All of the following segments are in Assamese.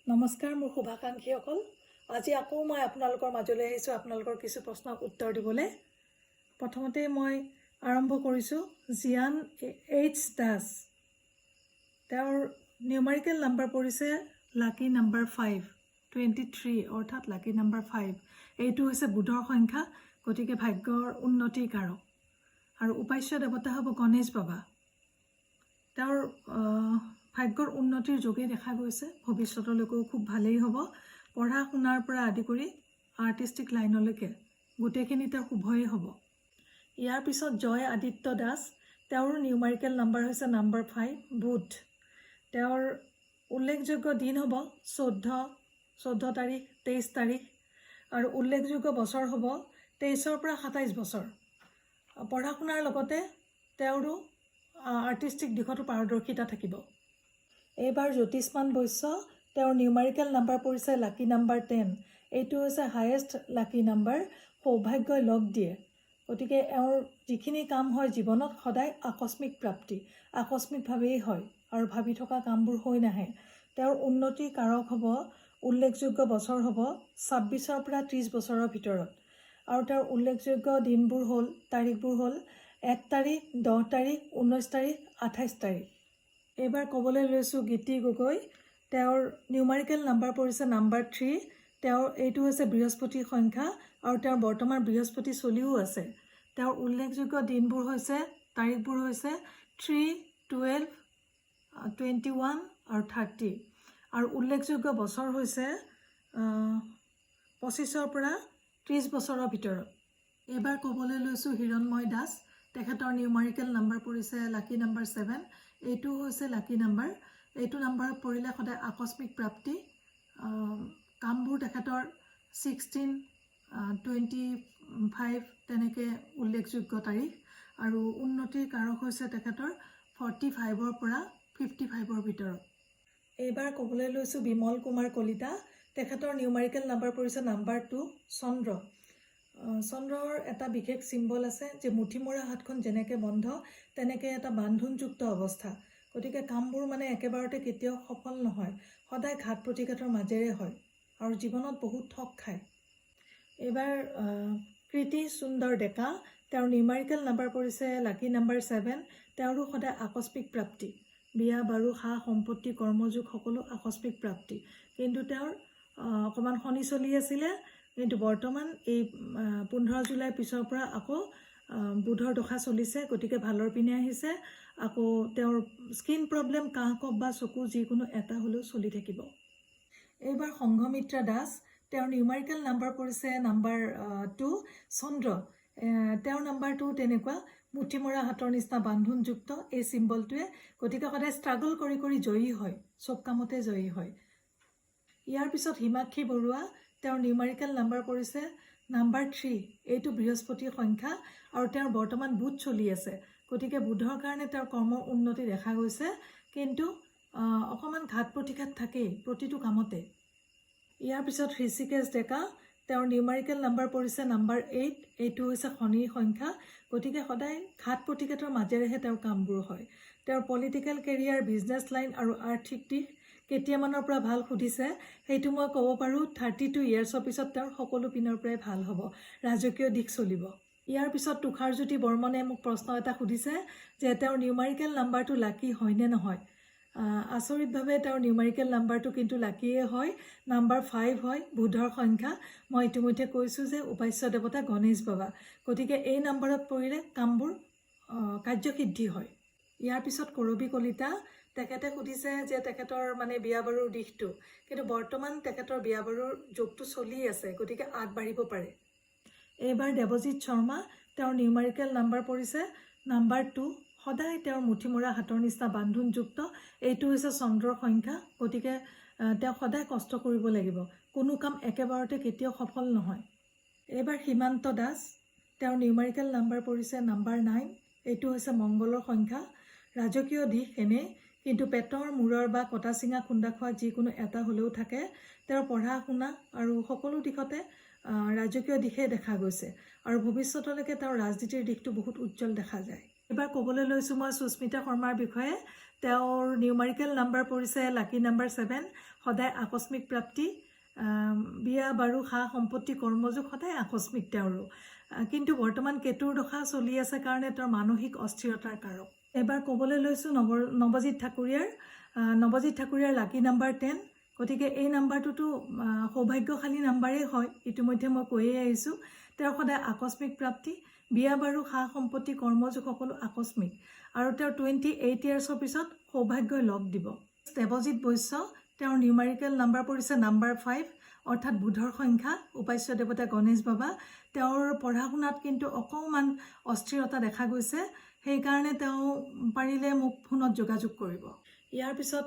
নমস্কাৰ মোৰ শুভাকাংক্ষীসকল। আজি আকৌ মই আপোনালোকৰ মাজলৈ আহিছোঁ আপোনালোকৰ কিছু প্ৰশ্নৰ উত্তৰ দিবলৈ। প্ৰথমতে মই আৰম্ভ কৰিছোঁ জিয়ান এইচ দাস। তেওঁৰ নিউমাৰিকেল নাম্বাৰ পৰিছে লাকি নাম্বাৰ 5, 23, অৰ্থাৎ লাকি নাম্বাৰ 5। এইটো হৈছে বুধৰ সংখ্যা, গতিকে ভাগ্যৰ উন্নতিৰ কাৰক আৰু উপাস্য দেৱতা হ'ব গণেশ বাবা। তেওঁৰ ভাগ্যৰ উন্নতিৰ যোগেই দেখা গৈছে। ভৱিষ্যতলৈকেও খুব ভালেই হ'ব। পঢ়া শুনাৰ পৰা আদি কৰি আৰ্টিষ্টিক লাইনলৈকে গোটেইখিনি তেওঁৰ শুভই হ'ব। ইয়াৰ পিছত জয় আদিত্য দাস। তেওঁৰ নিউমাৰিকেল নাম্বাৰ হৈছে নাম্বাৰ 5, বুধ। তেওঁৰ উল্লেখযোগ্য দিন হ'ব 14 তাৰিখ, 23 তাৰিখ আৰু উল্লেখযোগ্য বছৰ হ'ব 23ৰ পৰা 27 বছৰ। পঢ়া শুনাৰ লগতে তেওঁৰো আৰ্টিষ্টিক দিশতো পাৰদৰ্শিতা থাকিব। এইবাৰ জ্যোতিষ্মান বৈশ্য। তেওঁৰ নিউমাৰিকেল নাম্বাৰ পৰিছে লাকি নাম্বাৰ 10। এইটো হৈছে হায়েষ্ট লাকি নাম্বাৰ। সৌভাগ্যই লগ দিয়ে। গতিকে এওঁৰ যিখিনি কাম হয় জীৱনত, সদায় আকস্মিক প্ৰাপ্তি, আকস্মিকভাৱেই হয় আৰু ভাবি থকা কামবোৰ হৈ নাহে। তেওঁৰ উন্নতিৰ কাৰক হ'ব, উল্লেখযোগ্য বছৰ হ'ব 26ৰ পৰা 30 বছৰৰ ভিতৰত আৰু তেওঁৰ উল্লেখযোগ্য দিনবোৰ হ'ল, তাৰিখবোৰ হ'ল 1 তাৰিখ, 10 তাৰিখ, 19 তাৰিখ, 28 তাৰিখ। এইবাৰ ক'বলৈ লৈছোঁ গীতি গগৈ। তেওঁৰ নিউমাৰিকেল নাম্বাৰ পৰিছে নাম্বাৰ 3। তেওঁৰ এইটো হৈছে বৃহস্পতিৰ সংখ্যা আৰু তেওঁৰ বৰ্তমান বৃহস্পতি চলিও আছে। তেওঁৰ উল্লেখযোগ্য দিনবোৰ হৈছে, তাৰিখবোৰ হৈছে 3, 12, 21 আৰু 30 আৰু উল্লেখযোগ্য বছৰ হৈছে 25ৰ পৰা 30 বছৰৰ ভিতৰত। এইবাৰ ক'বলৈ লৈছোঁ হিৰণময় দাস। তেখেতৰ নিউমাৰিকেল নাম্বাৰ পৰিছে লাকি নাম্বাৰ 7। এইটো হৈছে লাকি নাম্বাৰ। এইটো নাম্বাৰত পৰিলে সদায় আকস্মিক প্ৰাপ্তি। কামবোৰ তেখেতৰ 16, 25 তেনেকৈ উল্লেখযোগ্য তাৰিখ আৰু উন্নতিৰ কাৰক হৈছে তেখেতৰ 45ৰ পৰা 55ৰ ভিতৰত। এইবাৰ ক'বলৈ লৈছোঁ বিমল কুমাৰ কলিতা। তেখেতৰ নিউমাৰিকেল নাম্বাৰ পৰিছে নাম্বাৰ 2, চন্দ্ৰ। চন্দ্ৰৰ এটা বিশেষ চিম্বল আছে যে মুঠি মৰা হাতখন যেনেকৈ বন্ধ, তেনেকৈ এটা বান্ধোনযুক্ত অৱস্থা। গতিকে কামবোৰ মানে একেবাৰতে কেতিয়াও সফল নহয়, সদায় ঘাত প্ৰতিঘাতৰ মাজেৰে হয় আৰু জীৱনত বহুত ঠগ খায়। এইবাৰ কৃতি সুন্দৰ ডেকা। তেওঁৰ নিউমাৰিকেল নাম্বাৰ পৰিছে লাকি নাম্বাৰ 7। তেওঁৰো সদায় আকস্মিক প্ৰাপ্তি, বিয়া বাৰু, সা সম্পত্তি, কৰ্মযোগ সকলো আকস্মিক প্ৰাপ্তি। কিন্তু তেওঁৰ অকণমান শনি চলি আছিলে, কিন্তু বৰ্তমান এই 15 জুলাইৰ পিছৰ পৰা আকৌ বুধৰ দশা চলিছে, গতিকে ভালৰ পিনে আহিছে। আকৌ তেওঁৰ স্কিন প্ৰব্লেম, কাহ কফ বা চকু যিকোনো এটা হ'লেও চলি থাকিব। এইবাৰ সংঘমিত্ৰা দাস। তেওঁৰ নিউমাৰিকেল নাম্বাৰ পৰিছে নাম্বাৰ 2, চন্দ্ৰ। তেওঁৰ নাম্বাৰটো তেনেকুৱা মুঠি মৰা হাতৰ নিচিনা বান্ধোনযুক্ত এই চিম্বলটোৱে। গতিকে সদায় ষ্ট্ৰাগল কৰি কৰি জয়ী হয়, চব কামতে জয়ী হয়। ইয়াৰ পিছত হিমাক্ষী বৰুৱা। তেওঁৰ নিউমাৰিকেল নাম্বাৰ পৰিছে নাম্বাৰ 3। এইটো বৃহস্পতিৰ সংখ্যা আৰু তেওঁৰ বৰ্তমান বুধ চলি আছে। গতিকে বুধৰ কাৰণে তেওঁৰ কৰ্মৰ উন্নতি দেখা গৈছে, কিন্তু অকণমান ঘাত প্ৰতিঘাত থাকেই প্ৰতিটো কামতে। ইয়াৰ পিছত হৃষিকেশ ডেকা। তেওঁৰ নিউমাৰিকেল নাম্বাৰ পৰিছে নাম্বাৰ 8। এইটো হৈছে শনিৰ সংখ্যা। গতিকে সদায় ঘাত প্ৰতিঘাতৰ মাজেৰেহে তেওঁৰ কামবোৰ হয়। তেওঁৰ পলিটিকেল কেৰিয়াৰ, বিজনেছ লাইন আৰু আৰ্থিক দিশ কেতিয়ামানৰ পৰা ভাল সুধিছে, সেইটো মই ক'ব পাৰোঁ, 32 ইয়েৰ্ছৰ পিছত তেওঁৰ সকলো পিনৰ পৰাই ভাল হ'ব, ৰাজকীয় দিশ চলিব। ইয়াৰ পিছত তুষাৰজ্যোতি বৰ্মনে মোক প্ৰশ্ন এটা সুধিছে যে তেওঁৰ নিউমাৰিকেল নাম্বাৰটো লাকি হয়নে নহয়। আচৰিতভাৱে তেওঁৰ নিউমাৰিকেল নাম্বাৰটো কিন্তু লাকিয়ে হয়, নাম্বাৰ 5 হয়, বুধৰ সংখ্যা। মই ইতিমধ্যে কৈছোঁ যে উপাস্য দেৱতা গণেশ বাবা। গতিকে এই নাম্বাৰত পৰিলে কামবোৰ কাৰ্যসিদ্ধি হয়। ইয়াৰ পিছত কৰবী কলিতা। তেখেতে সুধিছে যে তেখেতৰ মানে বিয়া বাৰুৰ দিশটো। কিন্তু বৰ্তমান তেখেতৰ বিয়া বাৰুৰ যোগটো চলি আছে, গতিকে আগবাঢ়িব পাৰে। এইবাৰ দেৱজিৎ শৰ্মা। তেওঁৰ নিউমাৰিকেল নাম্বাৰ পৰিছে নাম্বাৰ 2। সদায় তেওঁৰ মুঠি মৰা হাতৰ নিচিনা বান্ধোনযুক্ত। এইটো হৈছে চন্দ্ৰৰ সংখ্যা। গতিকে তেওঁ সদায় কষ্ট কৰিব লাগিব। কোনো কাম একেবাৰতে কেতিয়াও সফল নহয়। এইবাৰ সীমান্ত দাস। তেওঁৰ নিউমাৰিকেল নাম্বাৰ পৰিছে নাম্বাৰ 9। এইটো হৈছে মংগলৰ সংখ্যা। ৰাজকীয় দিশ এনেই, কিন্তু পেটৰ, মূৰৰ বা কটা চিঙা, খুন্দা খোৱা যিকোনো এটা হ'লেও থাকে। তেওঁৰ পঢ়া শুনা আৰু সকলো দিশতে ৰাজকীয় দিশে দেখা গৈছে আৰু ভৱিষ্যতলৈকে তেওঁৰ ৰাজনীতিৰ দিশটো বহুত উজ্জ্বল দেখা যায়। এইবাৰ ক'বলৈ লৈছোঁ মই সুস্মিতা শৰ্মাৰ বিষয়ে। তেওঁৰ নিউমাৰিকেল নাম্বাৰ পৰিছে লাকি নাম্বাৰ 7। সদায় আকস্মিক প্ৰাপ্তি, বিয়া বাৰু, সা সম্পত্তি, কৰ্মযোগ সদায় আকস্মিক তেওঁৰো। কিন্তু বৰ্তমান কেতুৰ দশা চলি আছে কাৰণে তেওঁৰ মানসিক অস্থিৰতাৰ কাৰক। এবাৰ ক'বলৈ লৈছোঁ নৱজিৎ ঠাকুৰীয়াৰ। নৱজিৎ ঠাকুৰীয়াৰ লাকি নাম্বাৰ 10। গতিকে এই নাম্বাৰটোতো সৌভাগ্যশালী নাম্বাৰেই হয়, ইতিমধ্যে মই কৈয়ে আহিছোঁ। তেওঁৰ সদায় আকস্মিক প্ৰাপ্তি, বিয়া বাৰু, সা সম্পত্তি, কৰ্মযোগ সকলো আকস্মিক আৰু তেওঁৰ 28 ইয়াৰ্ছৰ পিছত সৌভাগ্যই লগ দিব। দেৱজিৎ বৈশ্য, তেওঁৰ নিউমাৰিকেল নাম্বাৰ পৰিছে নাম্বাৰ 5, অৰ্থাৎ বুধৰ সংখ্যা, উপাস্য দেৱতা গণেশ বাবা। তেওঁৰ পঢ়া শুনাত কিন্তু অকণমান অস্থিৰতা দেখা গৈছে, সেইকাৰণে তেওঁ পাৰিলে মোক ফোনত যোগাযোগ কৰিব। ইয়াৰ পিছত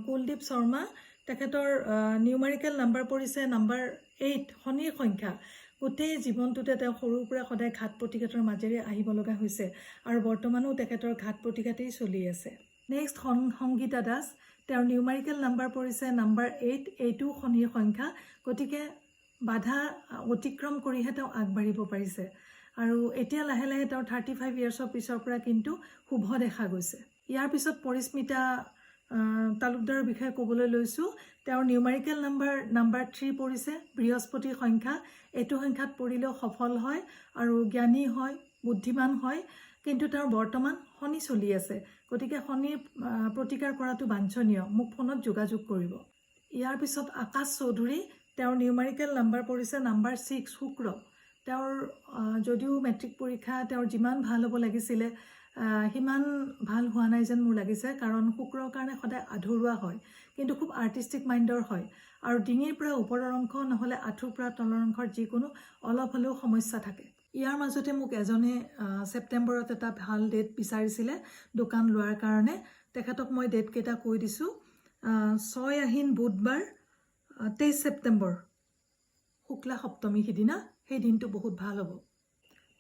কুলদীপ শৰ্মা, তেখেতৰ নিউমাৰিকেল নাম্বাৰ পৰিছে নাম্বাৰ 8, শনিৰ সংখ্যা। গোটেই জীৱনটোতে তেওঁ সৰুৰ পৰা সদায় ঘাত প্ৰতিঘাতৰ মাজেৰে আহিব লগা হৈছে আৰু বৰ্তমানো তেখেতৰ ঘাত প্ৰতিঘাতেই চলি আছে। নেক্সট সংগীতা দাস, তেওঁৰ নিউমাৰিকেল নাম্বাৰ পৰিছে নাম্বাৰ 8, এইটোও শনিৰ সংখ্যা। গতিকে বাধা অতিক্ৰম কৰিহে তেওঁ আগবাঢ়িব পাৰিছে আৰু এতিয়া লাহে লাহে তেওঁ 35 ইয়াৰ্ছৰ পিছৰ পৰা কিন্তু শুভ দেখা গৈছে। ইয়াৰ পিছত পৰিস্মিতা তালুকদাৰৰ বিষয়ে ক'বলৈ লৈছোঁ। তেওঁৰ নিউমাৰিকেল নাম্বাৰ নাম্বাৰ 3 পৰিছে, বৃহস্পতিৰ সংখ্যা। এইটো সংখ্যাত পৰিলেও সফল হয় আৰু জ্ঞানী হয়, বুদ্ধিমান হয়। কিন্তু তেওঁৰ বৰ্তমান শনি চলি আছে, গতিকে শনিৰ প্ৰতিকাৰ কৰাটো বাঞ্ছনীয়। মোক ফোনত যোগাযোগ কৰিব। ইয়াৰ পিছত আকাশ চৌধুৰী, তেওঁৰ নিউমাৰিকেল নাম্বাৰ পৰিছে নাম্বাৰ 6, শুক্ৰ। তেওঁৰ যদিও মেট্ৰিক পৰীক্ষা তেওঁৰ যিমান ভাল হ'ব লাগিছিলে, সিমান ভাল হোৱা নাই যেন মোৰ লাগিছে, কাৰণ শুক্ৰৰ কাৰণে সদায় আধৰুৱা হয়। কিন্তু খুব আৰ্টিষ্টিক মাইণ্ডৰ হয় আৰু ডিঙিৰ পৰা ওপৰৰ অংশ নহ'লে আঁঠুৰ পৰা তলৰ অংশৰ যিকোনো অলপ হ'লেও সমস্যা থাকে। ইয়াৰ মাজতে মোক এজনে ছেপ্টেম্বৰত এটা ভাল ডেট বিচাৰিছিলে দোকান লোৱাৰ কাৰণে। তেখেতক মই ডেটকেইটা কৈ দিছোঁ। 6 আহিন বুধবাৰ, 23 ছেপ্টেম্বৰ শুক্লা সপ্তমী, সিদিনা সেই দিনটো বহুত ভাল হ'ব।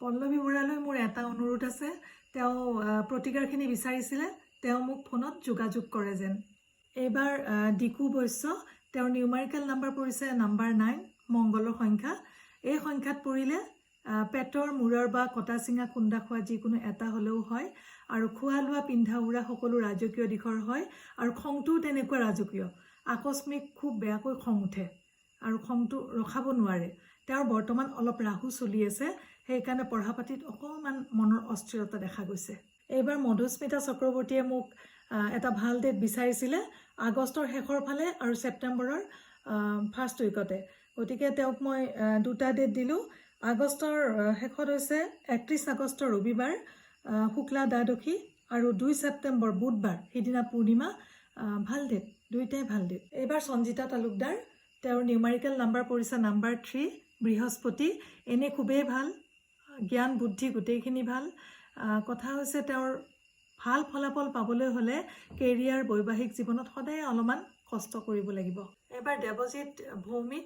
পল্লৱী বৰালৈ মোৰ এটা অনুৰোধ আছে। তেওঁ প্ৰতিকাৰখিনি বিচাৰিছিলে, তেওঁ মোক ফোনত যোগাযোগ কৰে যেন। এইবাৰ ডিকু বৈশ্য, তেওঁৰ নিউমাৰিকেল নাম্বাৰ পৰিছে নাম্বাৰ 9, মংগলৰ সংখ্যা। এই সংখ্যাত পৰিলে পেটৰ, মূৰৰ বা কটা চিঙা, খুন্দা খোৱা যিকোনো এটা হ'লেও হয় আৰু খোৱা লোৱা, পিন্ধা উৰা সকলো ৰাজকীয় দিশৰ হয় আৰু খংটোও তেনেকুৱা ৰাজকীয়, আকস্মিক খুব বেয়াকৈ খং উঠে আৰু খংটো ৰখাব নোৱাৰে। তেওঁৰ বৰ্তমান অলপ ৰাহু চলি আছে, সেইকাৰণে পঢ়া পাতিত অকণমান মনৰ অস্থিৰতা দেখা গৈছে। এইবাৰ মধুস্মিতা চক্ৰৱৰ্তীয়ে মোক এটা ভাল ডেট বিচাৰিছিলে আগষ্টৰ শেষৰ ফালে আৰু ছেপ্টেম্বৰৰ ফাৰ্ষ্ট উইকতে। গতিকে তেওঁক মই দুটা ডেট দিলোঁ। আগষ্টৰ শেষত হৈছে 31 আগষ্ট ৰবিবাৰ, শুক্লা দ্বাদশী আৰু 2 ছেপ্টেম্বৰ বুধবাৰ, সিদিনা পূৰ্ণিমা। ভাল ডেট, দুয়োটাই ভাল ডেট। এইবাৰ সঞ্জিতা তালুকদাৰ, তেওঁৰ নিউমাৰিকেল নাম্বাৰ পৰিছে নাম্বাৰ 3, বৃহস্পতি। এনে খুবেই ভাল, জ্ঞান বুদ্ধি গোটেইখিনি ভাল। কথা হৈছে তেওঁৰ ভাল ফলাফল পাবলৈ হ'লে কেৰিয়াৰ, বৈবাহিক জীৱনত সদায় অলপমান কষ্ট কৰিব লাগিব। এইবাৰ দেৱজিৎ ভৌমিক,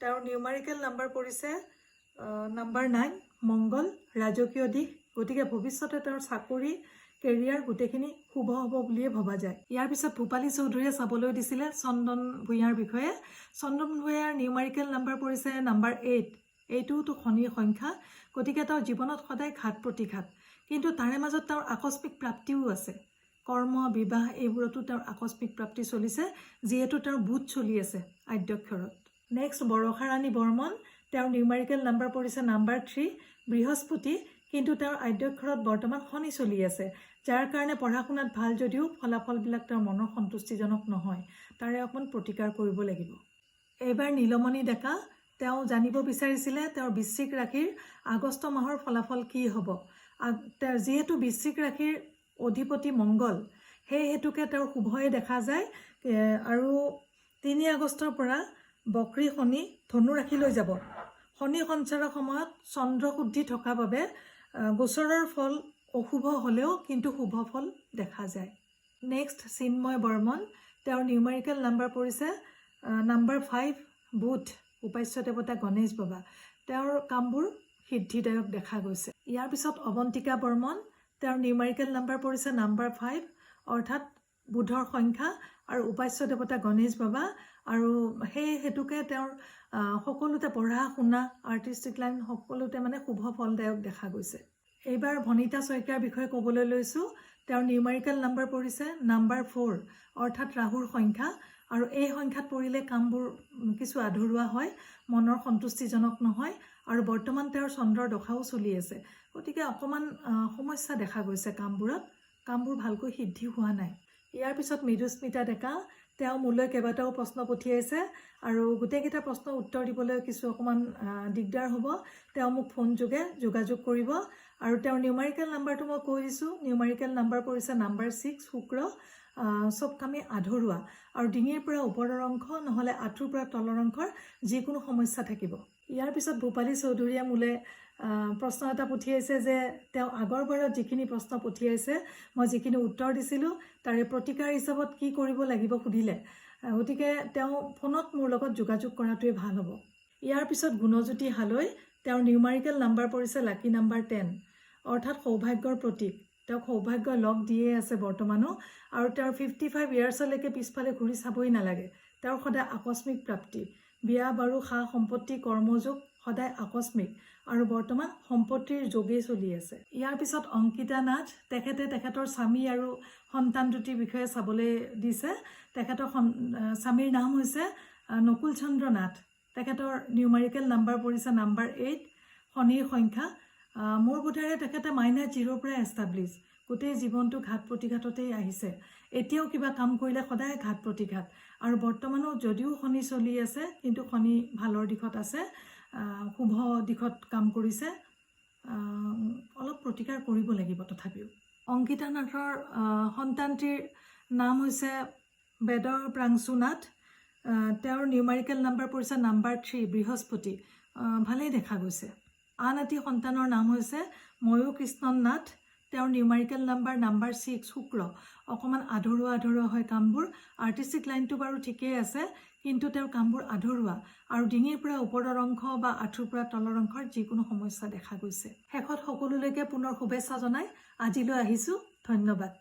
তেওঁৰ নিউমাৰিকেল নাম্বাৰ পৰিছে নাম্বাৰ 9, মংগল, ৰাজকীয় দিশ। গতিকে ভৱিষ্যতে তেওঁৰ চাকৰি, কেৰিয়াৰ গোটেইখিনি শুভ হ'ব বুলিয়ে ভবা যায়। ইয়াৰ পিছত ভূপালী চৌধুৰীয়ে চাবলৈ দিছিলে চন্দন ভূঞাৰ বিষয়ে। চন্দন ভূঞাৰ নিউমাৰিকেল নাম্বাৰ পৰিছে নাম্বাৰ 8। এইটোওতো শনিৰ সংখ্যা। গতিকে তেওঁৰ জীৱনত সদায় ঘাত প্ৰতিঘাত, কিন্তু তাৰে মাজত তেওঁৰ আকস্মিক প্ৰাপ্তিও আছে। কৰ্ম, বিবাহ এইবোৰতো তেওঁৰ আকস্মিক প্ৰাপ্তি চলিছে, যিহেতু তেওঁৰ বুধ চলি আছে আদ্যক্ষৰত। নেক্সট বৰষা ৰাণী বৰ্মন, তেওঁৰ নিউমাৰিকেল নাম্বাৰ পৰিছে নাম্বাৰ 3, বৃহস্পতি। কিন্তু তেওঁৰ আদ্যক্ষৰত বৰ্তমান শনি চলি আছে, যাৰ কাৰণে পঢ়া শুনাত ভাল যদিও ফলাফলবিলাক তেওঁৰ মনৰ সন্তুষ্টিজনক নহয়। তাৰে অকণমান প্ৰতিকাৰ কৰিব লাগিব। এইবাৰ নীলমণি ডেকা, তেওঁ জানিব বিচাৰিছিলে তেওঁৰ বৃশ্চিক ৰাশিৰ আগষ্ট মাহৰ ফলাফল কি হ'ব। তেওঁৰ যিহেতু বৃশ্চিক ৰাশিৰ অধিপতি মংগল, সেই হেতুকে তেওঁৰ শুভয়ে দেখা যায়। আৰু 3 আগষ্টৰ পৰা বক্ৰী শনি ধনু ৰাশিলৈ যাব। শনি সঞ্চাৰৰ সময়ত চন্দ্ৰ শুদ্ধি থকা বাবে গোচৰৰ ফল অশুভ হ'লেও কিন্তু শুভ ফল দেখা যায়। নেক্সট চিন্ময় বৰ্মন, তেওঁৰ নিউমাৰিকেল নাম্বাৰ পৰিছে নাম্বাৰ 5, বুধ, উপাস্য দেৱতা গণেশ বাবা। তেওঁৰ কামবোৰ সিদ্ধিদায়ক দেখা গৈছে। ইয়াৰ পিছত অৱন্তিকা বৰ্মন, তেওঁৰ নিউমাৰিকেল নাম্বাৰ পৰিছে নাম্বাৰ 5, অৰ্থাৎ বুধৰ সংখ্যা আৰু উপাস্য দেৱতা গণেশ বাবা। আৰু সেই হেতুকে তেওঁৰ সকলোতে পঢ়া শুনা, আৰ্টিষ্টিক লাইন সকলোতে মানে শুভ ফলদায়ক দেখা গৈছে। এইবাৰ ভনিতা শইকীয়াৰ বিষয়ে ক'বলৈ লৈছোঁ। তেওঁৰ নিউমাৰিকেল নাম্বাৰ পৰিছে নাম্বাৰ 4, অৰ্থাৎ ৰাহুৰ সংখ্যা। আৰু এই সংখ্যাত পৰিলে কামবোৰ কিছু আধৰুৱা হয়, মনৰ সন্তুষ্টিজনক নহয়। আৰু বৰ্তমান তেওঁৰ চন্দ্ৰৰ দশাও চলি আছে, গতিকে অকণমান সমস্যা দেখা গৈছে কামবোৰত, কামবোৰ ভালকৈ সিদ্ধি হোৱা নাই। ইয়াৰ পিছত মৃদুস্মিতা ডেকা, তেওঁ মোলৈ কেইবাটাও প্ৰশ্ন পঠিয়াইছে আৰু গোটেইকেইটা প্ৰশ্নৰ উত্তৰ দিবলৈ কিছু অকণমান দিগদাৰ হ'ব। তেওঁ মোক ফোনযোগে যোগাযোগ কৰিব আৰু তেওঁৰ নিউমাৰিকেল নাম্বাৰটো মই কৈ দিছোঁ। নিউমাৰিকেল নাম্বাৰ পৰিছে নাম্বাৰ 6, শুক্ৰ। চব কামেই আধৰুৱা আৰু ডিঙিৰ পৰা ওপৰৰ অংশ নহ'লে আঁঠুৰ পৰা তলৰ অংশৰ যিকোনো সমস্যা থাকিব। ইয়াৰ পিছত ভূপালী চৌধুৰীয়ে মোলৈ প্ৰশ্ন এটা পঠিয়াইছে যে তেওঁ আগৰ বাৰত যিখিনি প্ৰশ্ন পঠিয়াইছে, মই যিখিনি উত্তৰ দিছিলোঁ, তাৰে প্ৰতিকাৰ হিচাপত কি কৰিব লাগিব সুধিলে। গতিকে তেওঁ ফোনত মোৰ লগত যোগাযোগ কৰাটোৱে ভাল হ'ব। ইয়াৰ পিছত গুণজ্যোতি হালৈ, তেওঁৰ নিউমাৰিকেল নাম্বাৰ পৰিছে লাকি নাম্বাৰ 10, অৰ্থাৎ সৌভাগ্যৰ প্ৰতীক। তেওঁক সৌভাগ্যই লগ দিয়ে আছে বৰ্তমানো আৰু তেওঁৰ 55 ইয়াৰ্ছলৈকে পিছফালে ঘূৰি চাবই নালাগে। তেওঁৰ সদায় আকস্মিক প্ৰাপ্তি, বিয়া বাৰু, সা সম্পত্তি, কৰ্মযোগ সদায় আকস্মিক আৰু বৰ্তমান সম্পত্তিৰ যোগেই চলি আছে। ইয়াৰ পিছত অংকিতা নাথ, তেখেতে তেখেতৰ স্বামী আৰু সন্তান দুটিৰ বিষয়ে চাবলৈ দিছে। তেখেতৰ স্বামীৰ নাম হৈছে নকুল চন্দ্ৰ নাথ। তেখেতৰ নিউমাৰিকেল নাম্বাৰ পৰিছে নাম্বাৰ 8, শনিৰ সংখ্যা। মোৰ বোধেৰে তেখেতে -0ৰ পৰাই এষ্টাব্লিছ, গোটেই জীৱনটো ঘাত প্ৰতিঘাততেই আহিছে। এতিয়াও কিবা কাম কৰিলে সদায় ঘাত প্ৰতিঘাত আৰু বৰ্তমানো যদিও শনি চলি আছে, কিন্তু শনি ভালৰ দিশত আছে, শুভ দিশত কাম কৰিছে। অলপ প্ৰতিকাৰ কৰিব লাগিব তথাপিও। অংকিতা নাথৰ সন্তানটিৰ নাম হৈছে বেদৰ প্ৰাংশু নাথ। তেওঁৰ নিউমাৰিকেল নাম্বাৰ পৰিছে নাম্বাৰ 3, বৃহস্পতি। ভালেই দেখা গৈছে। আন এটি সন্তানৰ নাম হৈছে ময়ূৰ কৃষ্ণন নাথ। তেওঁৰ নিউমাৰিকেল নাম্বাৰ নাম্বাৰ 6, শুক্ৰ। অকণমান আধৰুৱা আধৰুৱা হয় কামবোৰ। আৰ্টিষ্টিক লাইনটো বাৰু ঠিকেই আছে, কিন্তু তেওঁৰ কামবোৰ আধৰুৱা আৰু ডিঙিৰ পৰা ওপৰৰ অংশ বা আঁঠুৰ পৰা তলৰ অংশৰ যিকোনো সমস্যা দেখা গৈছে। শেষত সকলোলৈকে পুনৰ শুভেচ্ছা জনাই আজিলৈ আহিছোঁ। ধন্যবাদ।